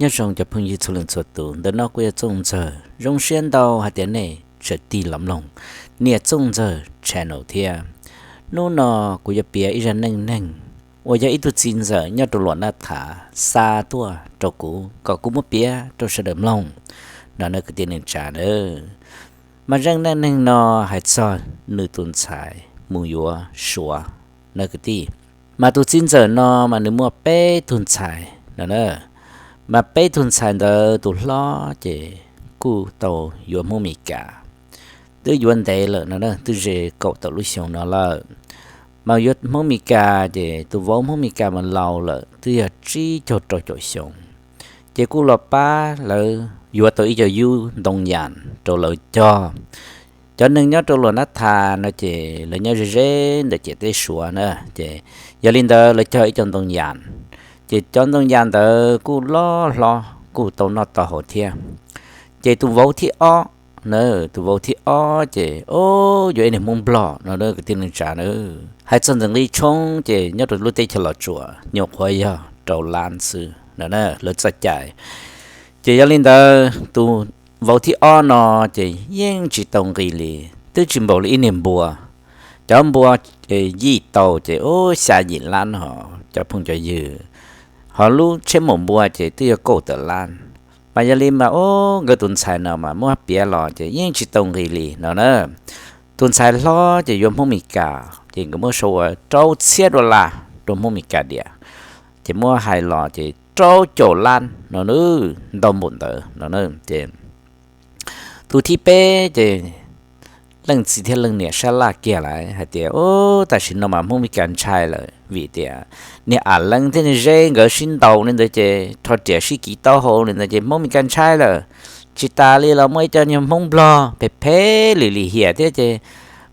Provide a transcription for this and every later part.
Nyob zoo cov phooj ywg txhua leej txhua tus, ntawm no kuv yog Txooj Ntxawg, zoo siab ntau hais tias nej tseem tig los mloog niam Txooj Ntxawg channel thiab. Hnub no kuv yuav piav ib zaj neej neeg uas yog ib tug txiv ntxawm nyob rau Luam Nab Thav xa tuaj rau kuv kom kuv muab piav rau sawv daws mloog no na kwv tij neej tsa nawb. Mas zaj neej neeg no hais txog nws tus ntxhais mus yuav Suav na kwv tij. Mas tus txiv ntxawm no mas nws muaj peb tug ntxhais no na, mas peb tug ntxhais ntawd tus hlob ces kuj tau yuav Hmoob Mes Kas, twb yuav ntev lawm no na, twb ze kaum tawm lub xyoo no lawm. Mas yuav Hmoob Mes Kas ces tus vauv Hmoob Mes Kas mas laus lawm, twb yog tsib caug rau caum xyoo, ces kuj los pab lawv yuav tau ib co yub ntoo yas rau lawv cog. Cov neeg nyob rau Luam Nab Thav no ces lawv nyob ze ze ntawm ciam teb Suav na, ces yog li ntawd lawv cog ib co ntoo yas, ces cov ntoo yas ntawd kuj loj hlob kuj tau noj tau haus thiab. Ces tus vauv thib ob na, tus vauv thib ob ces o, yuav ib niag Hmoob Nplog no na kwv tij neej tsa na. Hais txog ntawm nqi tshoob ces nyob rau lub teb chaws Los Tsuas nyuam qhuav yog rau lab xwb no na lawv txoj cai. Ces yog li ntawd tus vauv thib ob no ces yeej tsis tau nqi li, twb tsis npaum li ib niag npua. Cov npua ces yij tau ces ub xya yim lab no cov phooj cov ywg, ho lub tsheb maum npua ces twb yog kaum tawm lab. Mas yog li mas ub nkawd tus ntxhais no mas muab piav los ces yeej tsis tau nqi li no na. Tus ntxhais hlob ces yuav Hmoob Mes Kas ces nkawd muab sau ua rau txhiab dollar rau Hmoob Mes Kas diam, ces muab hais los ces rau caum lab no na, ntau npaum ntawd no na. Ces tus thib peb ces leej txiv thiab leej niam sab laj kiag lawm hais tias ub tam sim no mas Hmoob Mes Kas ntshai lawm vim tias niag Am Leej thiab niag Zeb nkawd sib ntaus li ntawd ces rho riam sib kiv taub hau li ntawd ces Hmoob Mes Kas ntshai lawm. Tsis tas li los muaj ib co niag Hmoob Nplog phem phem lim lim hiam thiab ces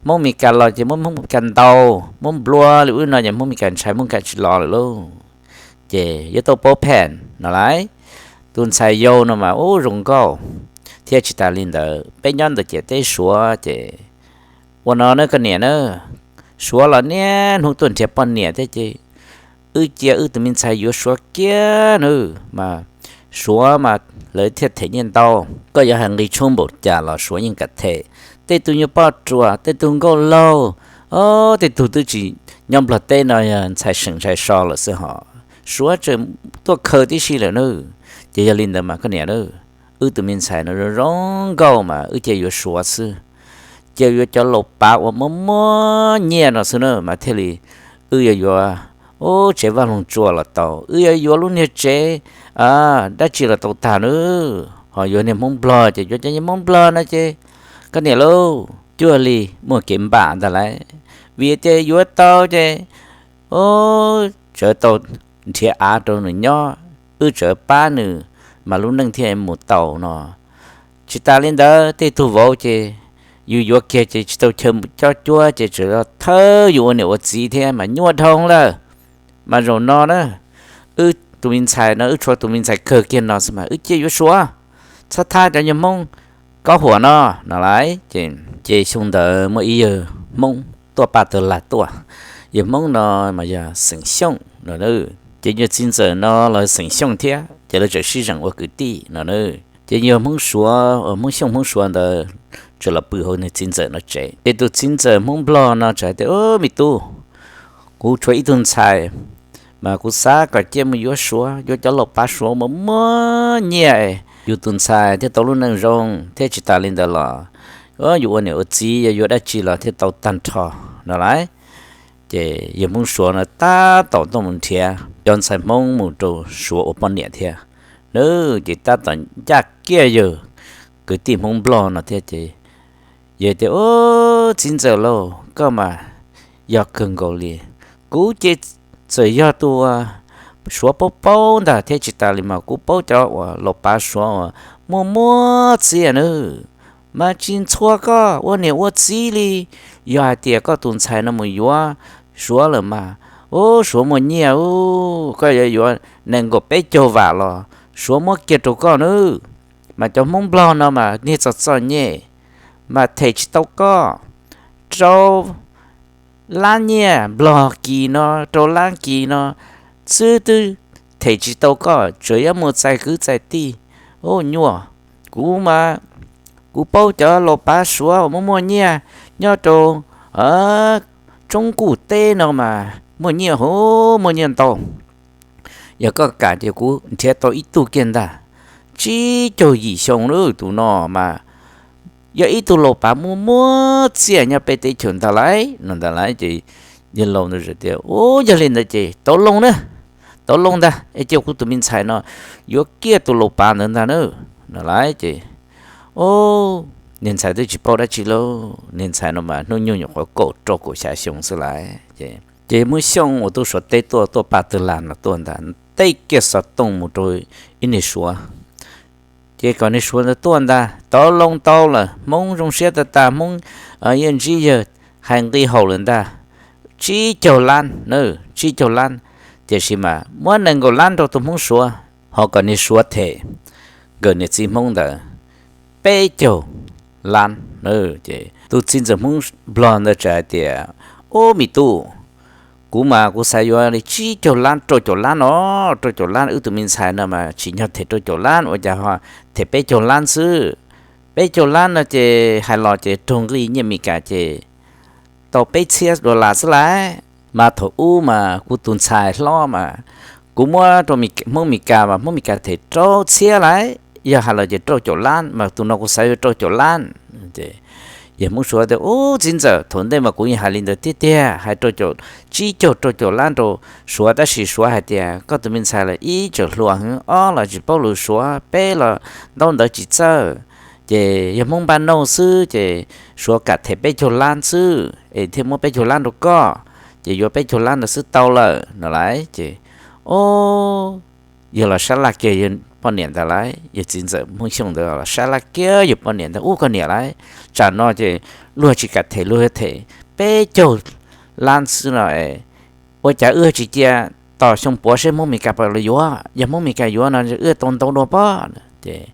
Hmoob Mes Kas los ces muab Hmoob Mes Kas ntaus muab nplua li ub no ces Hmoob Mes Kas ntshai Hmoob Mes Kas tsis los lawm lauj. Ces yuav tau paub phem no lauj. Tus ntxhais yau no mas ub zoo nkauj, thiab tsis tas li ntawd peb nyob ntawm ciam teb Suav ces ua no na koj niam na, Suav los niaj hnub tuaj nrhiav poj niam thiab ces wb cia wb tus me ntxhais yuav Suav kiag nawb mas Suav mas lawv thiaj them nyiaj ntau. Koj yuav hais nqi tshoob npaum cas los Suav yeej kam them. Tej tug nyuag poj ruam, tej tug nkauj laug, o, tej tug twb tsis nyob Nplog teb no yog ntxhais seem ntxhais so lawm xwb hos Suav tseem tuaj khaws tib si lawm nawb. Ces yog li ntawd mas koj niam na, wb tus me ntxhais no zoo zoo nkauj mas wb cia yuav Suav xwb, cia yuav cov laus pav uas muaj muaj nyiaj no xwb na mas thiaj li wb yuav yuav ub tsev vaj loog tsua los tau, wb yuav yuav lub niag tsev dab tsi los tau tag nawb. Ho yuav niag Hmoob Nplog ces yuav cov niag Hmoob Nplog no ces koj niam lauj, cuag li muaj kev npam ntag lauj. Vim tias yuav tau ces ub txawm tau nrhiav av rau nws nyob, wb txawm pab nws mas lub neej thiaj mus tau no. Tsis tas li ntawd tej tug vauv ces yus yuav kiag ces tsis tau chaw cob cuab ces txawm thawb yus ua niam ua txiv thiab mas nyuaj dhau lawm. Mas zaum no na, wb tus me ntxhais no wb tshuav tus me ntxhais kawg kiag no xwb mas wb cia yuav Suav, txhob thab cov nyuag Hmoob kaub huam no no lauj. Ces xyoo ntawd muaj ib yawg Hmoob tuaj paj tawg lag tuaj. Yawg Hmoob no mas yog xeem Xyooj no. Ces yawg txiv ntxawm no los xeem Xyooj thiab ces lawv txawm sib zeem ua kwv tij no na. Ces yawg Hmoob Suav uas Hmoob Xyooj Hmoob Suav ntawd txawm los pw hauv niag txiv ntxawm no tsev. Ces tus txiv ntxawm Hmoob Nplog no txawm hais tias, Ub me tub, kuv tshuav ib tug ntxhais mas kuv xav kom cia mus yuav Suav, yuav cov laus pav Suav mas muaj nyiaj, yus tus ntxhais thiaj tau lub neej zoo thiab tsis tas li ntawd los yus ua niam ua txiv yog yuav dab tsi los thiaj tau tag nrho no lauj. Ces yawg Hmoob Suav no tab tom tuaj mus nrhiav cov ntxhais Hmoob mus rau Suav ua poj niam thiab. Nws ces tab tom ncaj kiag yawg kwv tij Hmoob Nplog no thiab ces yawg tias, Ub txiv ntxawm lauj, koj mas yog kawg nkaus li. Kuv ces txawm yog tus Suav paub paub ntag thiab tsis tas li mas kuv paub cov uas laus pav Suav uas muaj muaj txiaj nawb. Mas tsis ntxhua koj ua niam ua txiv li. Yog hais tias koj tus ntxhais no mus yuav Suav lawm mas, ub Suav muaj nyiaj ub, koj yuav yuav nees nkaum peb caug vam los Suav muab kiag rau koj nawb. Mas cov Hmoob Nplog no mas niag txom txom nyem, mas them tsis tau koj. Rau lab nyiaj Nplog kis no, rau lab kis no xwb twb them tsis tau koj, tseem yuav mus txais kwv txais tij. Ub nyuaj, kuv mas kuv paub cov laus pav Suav uas muaj muaj nyiaj nyob rau tsoob kuj teb no mas muaj nyiaj hov, muaj nyiaj ntau. Yog koj kam ces kuv nrhiav tau ib tug kiag ntag, tsib caug yim xyoo lawm tus no mas yog ib tug laus pav muaj muaj txiaj nyob peb teb chaws ntag lauj no ntag lauj. Ces yawg laus ntawd tias, Ub, yog li ntawd ces tau loo na, tau loo ntag, es cia kuv tus me ntxhais no yuav kiag tus laus pav ntawd ntag na no lauj. Ces, o, niag ntxhais twb tsis paub dab tsi lauj, niag ntxhais no mas hnub nyoog nyuam qhuav kaum rau kaum xya xyoo xwb lauj. Ces, ces Hmoob Xyooj uas tuaj Suav teb tuaj, tuaj pab twg lag no tuaj ntag, teb kiag xov tooj mus rau ib niag Suav. Ces kom niag Suav ntawd tuaj ntag, tau loo tau lawm, Hmoob zoo siab tag tag, Hmoob yeej ntsib yawg hais nqi haum lawm ntag, tsib caug lab na, tsib caug lab. Tiam sis mas muab nees nkaum lab rau tus Hmoob Suav, ho kom niag Suav them nkawd niam txiv Hmoob ntawd peb caug lab na. Ces tus txiv ntxawm Hmoob Nplog ntawd txawm hais tias, Ub, me tub, kuv mas kuv xav yuav li tsib caug lab, rau caum lab no, rau caum lab, wb tus me ntxhais no mas tsim nyog them rau caum lab, ua cas ho them peb caug lab xwb? Peb caug lab no ces hais los ces raug nqi nyiaj Meskas ces tau peb txhiab dollar xwb lauj. Mas thaum ub mas kuv tus ntxhais hlob mas kuv muab rau Hmoob Meskas mas Hmoob Meskas them rau txhiab lauj, yog hais los ces rau caum lab, mas tus no kuv xav yuav rau caum lab. Yawg Hmoob Suav tias, Ub, txiv ntxawm, thaum ntej mas kuv yeej hais li ntawd tiag tiag, hais rau caum, tsib caug rau caum lab rau Suav, tab sis Suav hais tias koj tus me ntxhais los ib tseem hluas heev, ob los tsis paub lus Suav, peb los ntaub ntawv tsis txawj. Ces yog Hmoob npaj nauj xwb ces Suav kam them peb caug lab xwb es thiaj muab peb caug lab rau koj, ces yuav peb caug lab ntawd xwb tau lawm no lauj. Ces, o, yawg los sab laj kiag yawg poj niam ntawd lauj, yawg txiv ntxawm Hmoob Xyooj ntawd los sab laj kiag yawg poj niam ntawd, Ub, koj niam lauj, tsam no ces luag tsis kam them, luag yuav them peb caug lab xwb no, ua cas wb tsis cia tos xyoo puav seb Hmoob Meskas puas los yuav, yog Hmoob Meskas yuav no wb tau ntau dua pob. Ces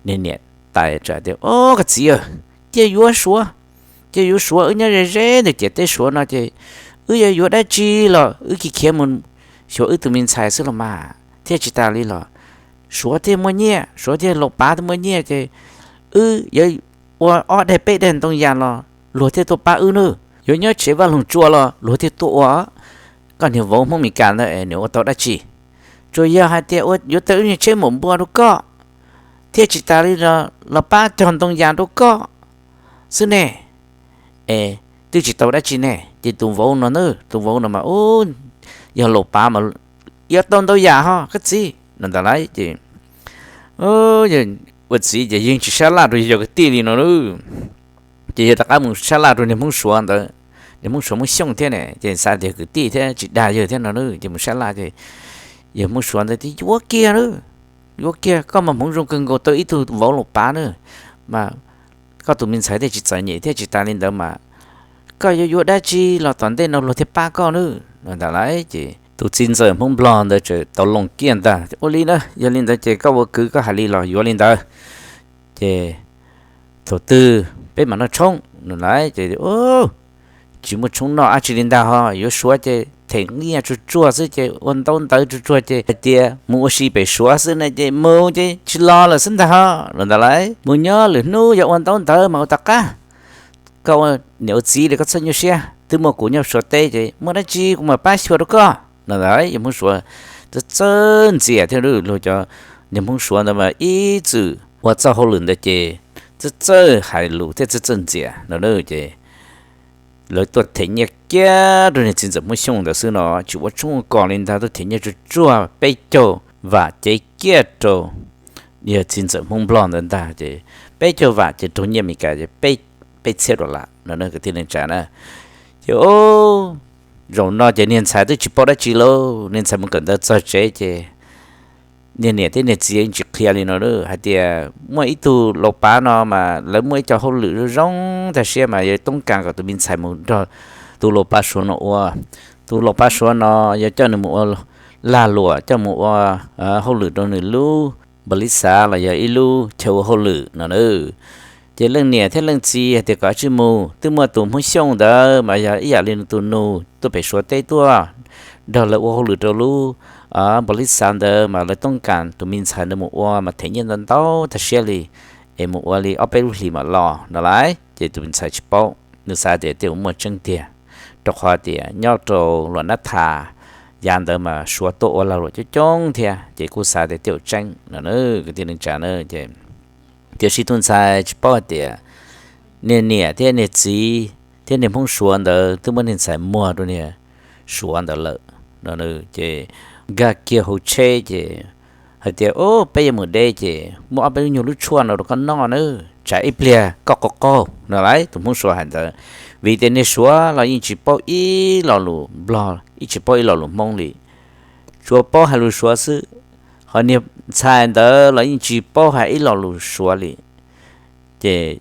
niag niam tais tias, O, koj txiv, cia yuav Suav, cia yuav Suav, wb nyob ze ze ntawm ciam teb Suav no ces wb yuav yuav dab tsi los wb khiav khiav mus xyuas wb tus me ntxhais xwb los mas, thiaj tsis tas li los Suav thiaj muaj nyiaj, Suav thiaj laus pav thiaj muaj nyiaj ces wb yuav ua ob daig peb daig ntoo yas los luag thiaj tuaj pab wb nawb. Yuav nyob tsev vaj loog tsua los luag thiaj tuaj ua. Koj niag vauv Hmoob Meskas ntawd es nws ua tau dab tsi? Tsuas yog hais tias yuav tau ib niag tsheb maum npua rau koj thiaj tsis tas li los los pab cog ntoo yas rau koj xwb ne. Es twb tsis tau dab tsi ne. Ces tus vauv no na, tus vauv no mas, u, yog laus pav mas yuav tau ntau yam ho koj txiv no ntag lauj. Ces ua txiv ces yeej tsis sab laj rau yawg kwv tij li no lauj. Ces yawg rov qab mus sab laj rau niag Hmoob Suav ntawd, niag Hmoob Suav Hmoob Xyooj thiab ne, ces xav tias kwv tij thiab tsis dag yawg thiab no lauj. Ces mus sab laj ces yawg Hmoob Suav ntawd tias, Yuav kiag lauj, yuav kiag, koj mas hmoov zoo kawg nkaus tau ib tug vauv laus pav na, mas koj tus me ntxhais thiaj tsis txom nyem thiab tsis tas li ntawd mas koj yuav yuav dab tsi los tom ntej no luag thiaj pab koj nawb no ntag lauj. Ces tus txiv ntxawm Hmoob Nplog ntawd txawm tau loo kiag ntag, Ua li na, yog li ntawd ces koj ua kwv koj hais li los yuav li ntawd. Ces thaum twg peb mam noj tshoob no lauj. Ces tsis muaj tshoob noj dab tsi li ntag ho, yuav Suav ces them nyiaj tsuag tsuag xwb ces ua ntaub ntawv tsuag tsuag ces hais tias mus ua si pem Suav xwb na ces mus ces tsis los lawm xwb ntag ho no ntag lauj. Mus nyob lwm hnub yog ua ntaub ntawv mas ua tom qab, koj ua niam ua txiv li koj txhob nyuaj siab, twb muaj kuv nyob Suav teb ces muaj dab tsi kuv mam pab xyuas rau koj no ntag. Yawg Hmoob Suav txawj txawj ntxias thiab lauj. Luag cov niag Hmoob Suav ntawd mas ib txwm ua txoj hauj lwm ntawd ces txawj txawj hais lus thiab txawj txawj ntxias no lauj. Ces lawv tuaj them nyiaj kiag rau niag txiv ntxawm Hmoob Xyooj ntawd xwb no, tsis ua tshoob ua kos li ntag, tuaj them nyiaj tsuag tsuag peb caug vam cev kiag rau yawg txiv ntxawm Hmoob Nplog ntawd ntag. Ces peb caug vam ces raug nyiaj Amelikas ces peb, peb txhiab dollar no kwv tij neej tsa na. Ces zaum no ces niag ntxhais twb tsis paub dab tsi lauj, niag ntxhais mus kawm ntawv txog tsev ces niag niam thiab niag txiv tsis qhia li no lauj, hais tias muaj ib tug laus pav no mas lawv muaj ib co hauj lwm zoo zoo tag siab mas yog toob kas kom tus me ntxhais mus nrog tus laus pav Suav no ua. Tus laus pav Suav no yog coj nws mus ua lag luam, coj mus ua hauj lwm rau nws lub npaum li xav los yog ib lub chaw ua hauj lwm no na. Ces leej niam thiab leej txiv hais tias kom tsij mus, twb muaj tus Hmoob Xyooj ntawd mas yog ib yam li tus nus tuaj pem Suav teb tuaj nrog lawv ua hauj lwm rau lub npaum li xav ntawd mas lawv toob kas tus me ntxhais ntawd mus ua mas them nyiaj ntau ntau tag siab li, es mus ua li ob peb lub hlis mam los no lauj. Ces tus me ntxhais tsis paub, nws xav tias tej zaum muaj tseeb tiag, rau qhov tias nyob rau luam nab thas yav ntawd mas Suav tuaj ua lag luam coob coob thiab, ces kuj xav tias tej zaum tseeb no kwv tij neej tsa na. Ces tiam sis tus ntxhais tsis paub hais tias niag niam thiab niag txiv thiab niag Hmoob Suav ntawd twb muab niag ntxhais muag rau niag Suav ntawd lawm no. Ces nkag kiag hauv tsheb ces hais tias, Ub, peb yuav mus deb ces muab ob peb lub nyuag lub tshuaj no rau koj noj na, tsam ib pliag koj qaug qaug no lauj. Tus Hmoob Suav hais ntawd, vim tias niag Suav los yeej tsis paub ib lo lus Nplog, yeej tsis paub ib lo lus Hmoob li, tsuas paub hais lus Suav xwb. Ho niag ntxhais ntawd los yeej tsis paub hais ib lo lus Suav li, ces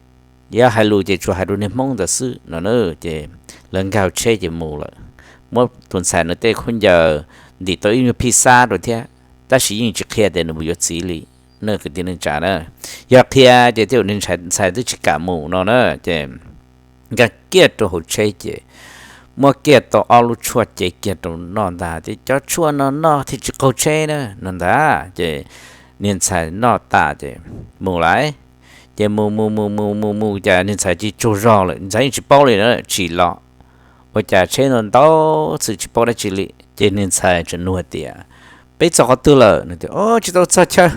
yog hais lus ces tsuas hais rau niag Hmoob ntawd xwb no. Ces lawv nkag tsheb ces mus lawm, muab tus ntxhais no tej khaub ncaws, ntim tau ib nyuag phij xab rau thiab, tab sis yeej tsis qhia tias nws mus yuav txiv li na kwv tij neej tsa na. Yog qhia ces tej zaum niag ntxhais twb tsis kam mus no na. Ces nkag kiag rau hauv tsheb ces muab kiag tau ob lub tshuaj cev kiag rau noj ntag, tias, Cov tshuaj no noj thiaj tsis qaug tsheb na no ntag. Ces niag ntxhais noj tas ces mus lawm. Ces mus mus mus mus mus mus cas niag ntxhais cia tsaug zog lawm, ntxhais yeej tsis paub li na, tsim los ua cas tsheb no ntau txwm tsis paub dab tsi li. Ces niag ntxhais tseem nug hais tias, Peb txog qhov twg lawm no? Tias, Tsis tau txog chaw,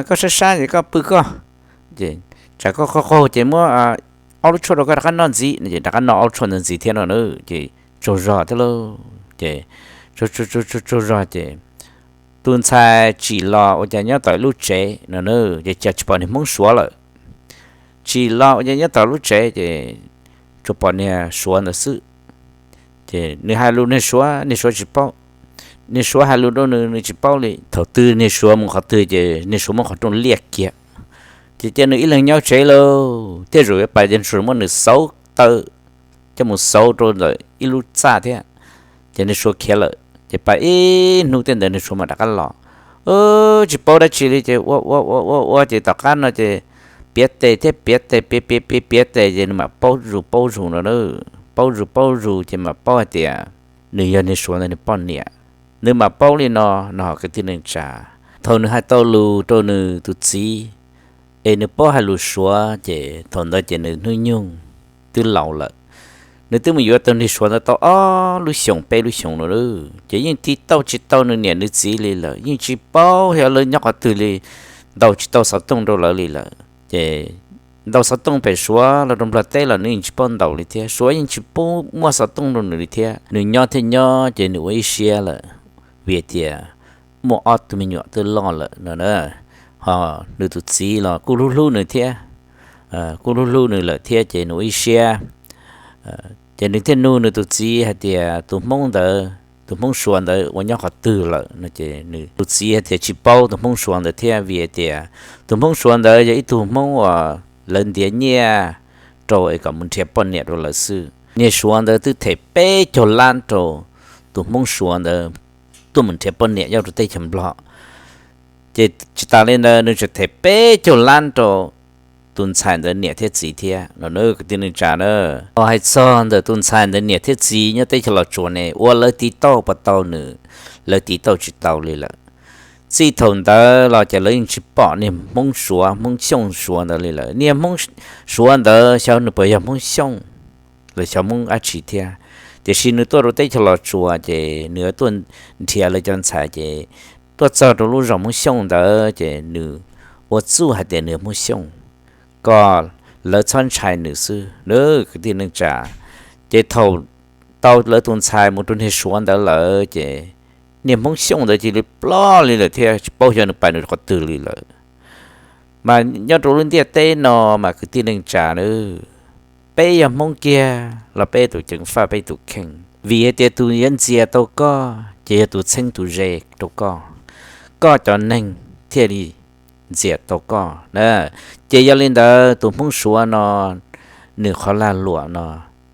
koj sab sab ces koj pw koj, tsam koj qaug qaug ces muab ob lub tshuaj rau koj rov qab noj ntxiv no. Ces rov qab noj ob lub tshuaj ntawd ntxiv thiab no na. Ces tsaug zog thiab lauj. Ces tsaug zog ces tus ntxhais tsim los ua cas nyob tom ib lub tsev no na, ces cas tsis pom niag Hmoob Suav lawm. Tsim los ua cas nyob tom lub tsev ces tsuas pom niag Suav ntawd xwb. Ces nws hais lus niag Suav, niag Suav tsis paub. Niag Suav hais lus rau nws, nws tsis paub li. Thaum twg niag Suav mus qhov twg ces niag Suav muab qhov rooj liaj kiag. Ces cia nws ib leeg nyob tsev lauj, thiaj zaum yuav pais ces niag Suav muab nws xauv taw, coj mus xauv rau ntawm ib lub txaj thiab. Ces niag Suav khiav lawm, ces pais ib hnub tej ntawd niag Suav mam rov qab los. Tsis paub dab tsi li ces ua ua ua ua ua ces tom qab no ces piav tes thiab piav tes, piav piav piav piav tes ces nws mam paub zus paub zus no na. Paub zus paub zus ces mam paub hais tias nws yog niag Suav ntawd nws poj niam. Nws mam paub li no, no kwv tij neej tsa. Thaum nws hais tau lus rau nws tus txiv, es nws paub hais lus Suav ces thaum ntawd ces nws hnub nyoog twb laus lawm. Nws twb mus yuav tau niag Suav ntawd tau ob lub xyoos peb lub xyoos no, ces yeej tiv tauj tsis tau nws niam nws txiv li lawm, yeej tsis paub xyov lawv nyob qhov twg li, ntaus tsis tau xov tooj rau lawv li lawm. Ces ntaus xov tooj pem Suav los rau Nplog teb los nws yeej tsis paub ntaus li thiab, Suav yeej tsis pub muaj xov tooj rau nws li thiab. Nws nyob thiab nyob ces nws ua ib siab lawm, vim tias muaj ob tug me nyuam twb loj lawm no na, ho nws tus txiv los kuj hlub hlub nws thiab, kuj hlub hlub nws lawm thiab ces nws ua ib siab. Ces nws thiaj nug nws tus txiv hais tias tus Hmoob ntawd, tus Hmoob Suav ntawd ua nyob qhov twg lawm no, ces nws tus txiv hais tias tsis paub tus Hmoob Suav ntawd thiab, vim tias tus Hmoob Suav ntawd yog ib tug Hmoob uas lawv ntiav nyiaj rau es kom mus nrhiav poj niam rau lawv xwb. Niag Suav ntawd twb them peb caug lab rau tus Hmoob Suav ntawd tuaj mus nrhiav poj niam nyob rau teb chaws Nplog. Ces tsis tas li ntawd nws tseem them peb caug lab rau tus ntxhais ntawd niam thiab txiv thiab no na kwv tij neej tsa na. Ho hais txog ntawm tus ntxhais ntawd niam thiab txiv nyob teb chaws Los Tsuas ne, ua lawv tiv tauj puas tau nws, lawv tiv tauj tsis tau li lawm. Txij thaum ntawd los ces lawv yeej tsis pom niag Hmoob Suav, Hmoob Xyooj Suav ntawd li lawm. Niag Hmoob Suav ntawd xyov nws puas yog Hmoob Xyooj los xyov Hmoob dab tsi thiab, tiam sis nws tuaj rau teb chaws Los Tsuas ces nws tuaj nrhiav lawv cov ntxhais ces tuaj txog rau lub zos Hmoob Xyooj ntawd ces nws ua txuj hais tias nws Hmoob Xyooj, kom lawv txhob ntshai nws xwb na kwv tij neej tsa. Ces thaum tau lawv tus ntxhais mus rau niag Suav ntawd lawm ces niag Hmoob Xyooj ntawd cia li ploj li lawm thiab tsis paub xyov nws pais nws qhov twg li lawm. Mas nyob rau lub ntiaj teb no mas kwv tij neej tsa na, peb yog Hmoob kiag los peb tus ceev faj peb tus kheej, vim hais tias tus yuav ntxias tau koj ces yog tus txheeb tus ze rau koj, koj cov neeg thiaj li ntxias tau koj na. Ces yog li ntawd tus Hmoob Suav no nws qhov lag luam no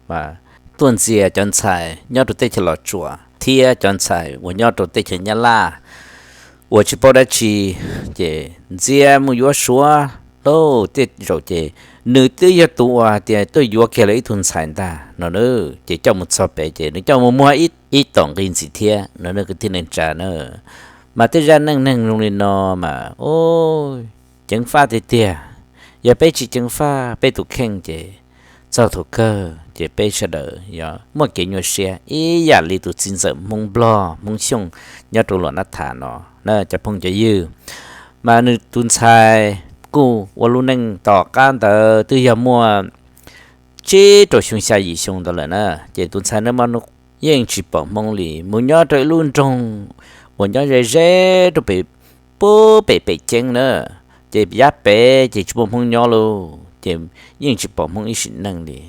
mas tuaj ntxias cov ntxhais nyob rau teb chaws Los Tsuas thiab cov ntxhais uas nyob rau teb chaws Nyab Laj uas tsis paub dab tsi, ces ntxias mus yuav Suav Tej zaum ces nws twb yog tus uas tias tuaj yuav kiag lawv ib tug ntxhais ntag no na. Ces coj mus txog pem ces nws coj mus muag ib tom nqi ntxiv thiab no na kwv tij neej tsa na. Mas tej zaj neej neeg zoo li no mas ceev faj tiag tiag. Yog peb tsis ceev faj peb tus kheej ces txog thaum kawg ces peb sawv daws yuav muaj kev nyuaj siab ib yam li tus txiv ntxawm Hmoob Nplog Hmoob Xyooj nyob rau Luam Nab Tham no na cov phooj cov ywg. Mas nws tus ntxhais kuj ua lub neej tom qab ntawd twb yog muaj tsib rau xyoo xya yim xyoo ntawd lawm na. Ces tus ntxhais no mas yeej tsis pom Hmoob li, mus nyob rau ib lub nroog uas nyob ze ze rau pem, pub pem pem ceeb na, ces yav pem ces tsis muaj Hmoob nyob lauj, ces yeej tsis pom Hmoob ib sim neej li.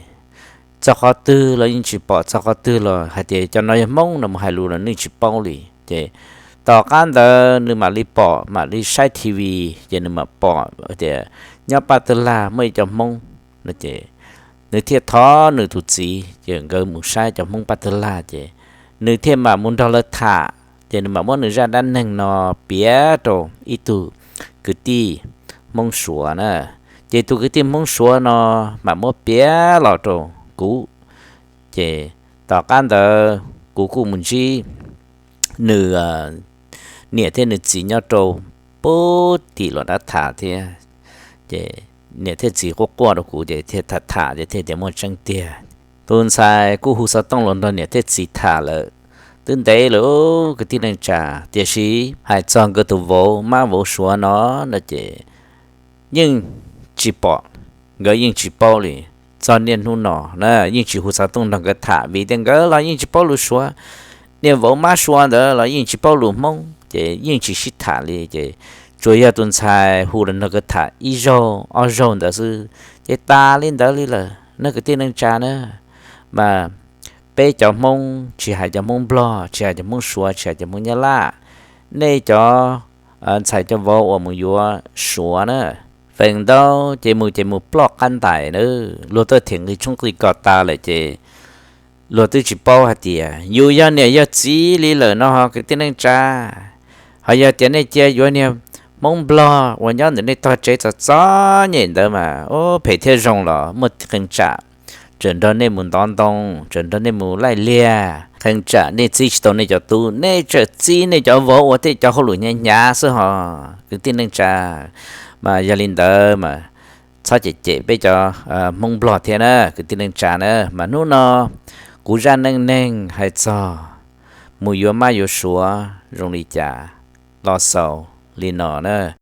Txog qhov twg los yeej tsis pom, txog qhov twg los hais tias cov no yog Hmoob no mus hais lus los nws tsis paub li. Ces tom qab ntawd nws mam li pom, mam li saib T V, ces nws mam pom tias nyob Paj Tawg Lag muaj ib co Hmoob no ces nws thiaj thov nws tus txiv ces nkawd mus saib cov Hmoob Paj Tawg Lag ces nws thiaj mam mus nrog lawv tham, ces nws mam muab nws zaj dab neeg no piav rau ib tug kwv tij Hmoob Suav na. Ces tus kwv tij Hmoob Suav no mam muab piav los rau kuv. Ces tom qab ntawd kuv kuj mus ntsib nws niam thiab nws txiv nyob rau pub tim Luam Nab Tham thiab. Ces niam thiab txiv quaj quaj rau kuv ces thiaj tham tham ces thiaj tias muaj tseeb tiag. Tus ntxhais kuj hu xov tooj los nrog niam thiab txiv tham lawm twb ntev lawm kwv tij neej tsa, tiam sis hais txog nkawd tus vauv mab vauv Suav no no ces yeej tsis pom, nkawd yeej tsis paub li. Txog niaj hnub no na yeej tsis hu xov tooj nrog nkawd tham vim tias nkawd los yeej tsis paub lus Suav. Niam vauv mab Suav ntawd los yeej tsis paub lus Hmoob ces yeej tsis sib tham li. Ces tsuas yog tus ntxhais hu los nrog nkawd tham ib zaug ob zaug ntawd xwb ces tas li ntawd li lawm na kwv tij neej tsa na. Mas peb cov Hmoob, tsis hais cov Hmoob Nplog, tsis hais cov Hmoob Suav, tsis hais cov Hmoob Nyab Laj, nej cov ntxhais cov vauv uas mus yuav Suav na, feem ntau ces mus ces mus ploj qab ntais na. Luag tuaj them nqi tshoob nqi kos tas lawm ces luag twb tsis paub hais tias yus yog niam yog txiv li lawm no ho kwv tij neej tsa. Ho yog tias nej cia yuav niag Hmoob Nplog uas nyob ntawm nej tog tsev txom txom nyem ntawd mas ub phem thiab zoo los muaj qee tsam tseem nrog nej mus ntov ntoo, tseem nrog nej mus laij liag, qee tsam nej txib tsis tau nej cov tub, nej tseem txib nej cov vauv ua tej cov hauj lwm hnyav hnyav xwb ho kwv tij neej tsa. Mas yog li ntawd mas txhob cem cem peb cov Hmoob Nplog thiab na kwv tij neej tsa na. Mas hnub no kuv zaj neej neeg hais txog mus yuav mab yuav Suav zoo li cas los xaus li no na.